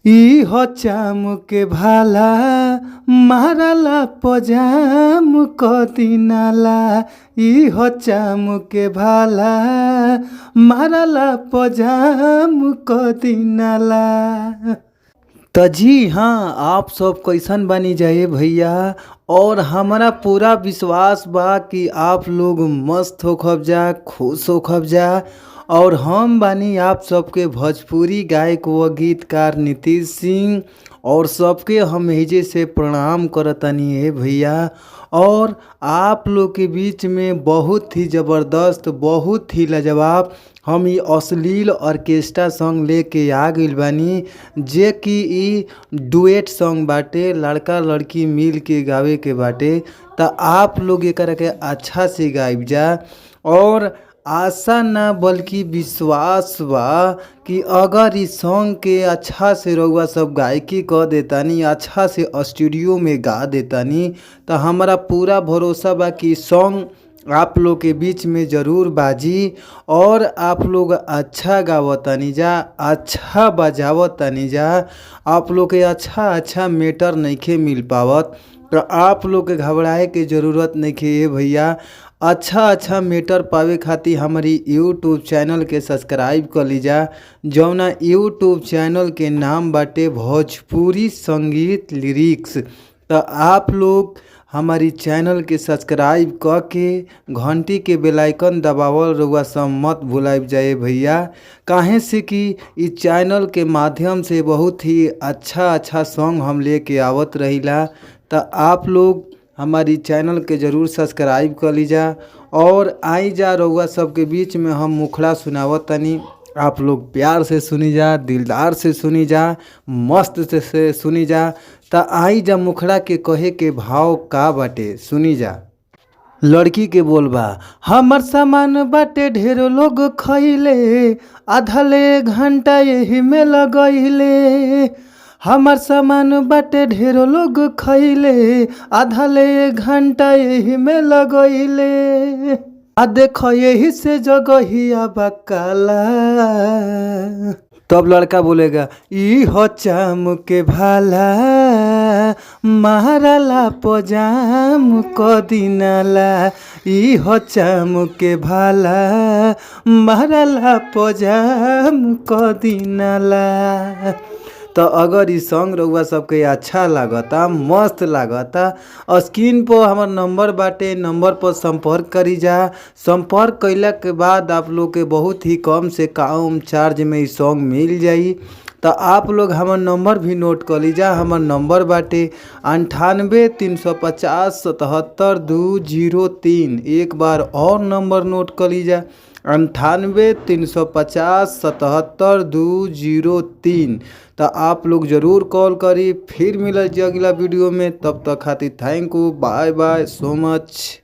ई हो चाम के भाला मारला पजाम क दिनाला। ई हो चाम के भाला मारला पजाम क दिनाला। त जी हाँ, आप सब कैसन बानी जाए भैया। और हमारा पूरा विश्वास बा कि आप लोग मस्त होखब जा, खुश होखब जा। और हम बानी आप सबके भोजपुरी गायक व गीतकार नीतीश सिंह, और सबके हम एहिजे से प्रणाम करतनी हे भैया। और आप लोग के बीच में बहुत ही ज़बरदस्त, बहुत ही लाजवाब हम ई अश्लील ऑर्केस्ट्रा सॉन्ग लेके आ गइल बानी, जे कि ई डुएट सॉन्ग बाटे, लड़का लड़की मिल के गावे के बाटे। त आप लोग एकरा के अच्छा से गाइब जा। और आशा ना बल्कि विश्वास बा कि अगर इस सॉन्ग के अच्छा से रउआ सब गायकी क देतानी, अच्छा से स्टूडियो में गा देतानी, त हमारा पूरा भरोसा बा कि सॉन्ग आप लोग के बीच में ज़रूर बाजी। और आप लोग अच्छा गावतानी जा, अच्छा बजावतानी जा। आप लोग के अच्छा अच्छा मैटर नइखे मिल पावत, त आप लोग के घबराए के ज़रूरत नइखे ए भैया। अच्छा अच्छा मैटर पावे खातिर हमारी यूट्यूब चैनल के सब्सक्राइब कर लीजा, जौना यूट्यूब चैनल के नाम बाटे भोजपुरी संगीत लिरिक्स। त आप लोग हमारी चैनल के सब्सक्राइब क के घंटी के बेल आइकन दबावल रउआ सब मत भुलाइब जाए भैया। काहे से कि इ चैनल के माध्यम से बहुत ही अच्छा अच्छा सॉन्ग हम लेके आवत रहिला। त आप लोग हमारी चैनल के ज़रूर सब्सक्राइब कर लीजा। और आई जा रउआ सबके बीच में हम मुखड़ा सुनावत तनी, आप लोग प्यार से सुनी जा, दिलदार से सुनी जा, मस्त से सुनी जा। त आई जा मुखड़ा के कहे के भाव का बाटे, सुनी जा। लड़की के बोल बा, हमर सामान बाटे ढेरो लोग खइले, आधा ले घंटा एही में लगइले। हमर सामान बाटे ढेरो लोग खइले, आधा ले घंटा एही में लगइले। आ देख यही से जगहिया बकाला। तब लड़का बोलेगा, ई हो चाम के भाला मारला पजाम क दिनाला। ई हो चाम के भाला मारला पजाम क दिनाला। त अगर ई सॉन्ग रउआ सबके अच्छा लागता, मस्त लागता, स्क्रीन पर हमर नंबर बाटे, नंबर पर संपर्क करी जा। संपर्क कइला के बाद आप लोग के बहुत ही कम से कम चार्ज में ई सॉन्ग मिल जाई। त आप लोग हमर नंबर भी नोट कर लीजा। हमर नंबर बाटे 98 350 77 203। एक बार और नंबर नोट कर लीजा, 98 350 77 203। त आप लोग ज़रूर कॉल करी। फिर मिलल जी अगला वीडियो में, तब तक खातिर thank you, bye bye so much.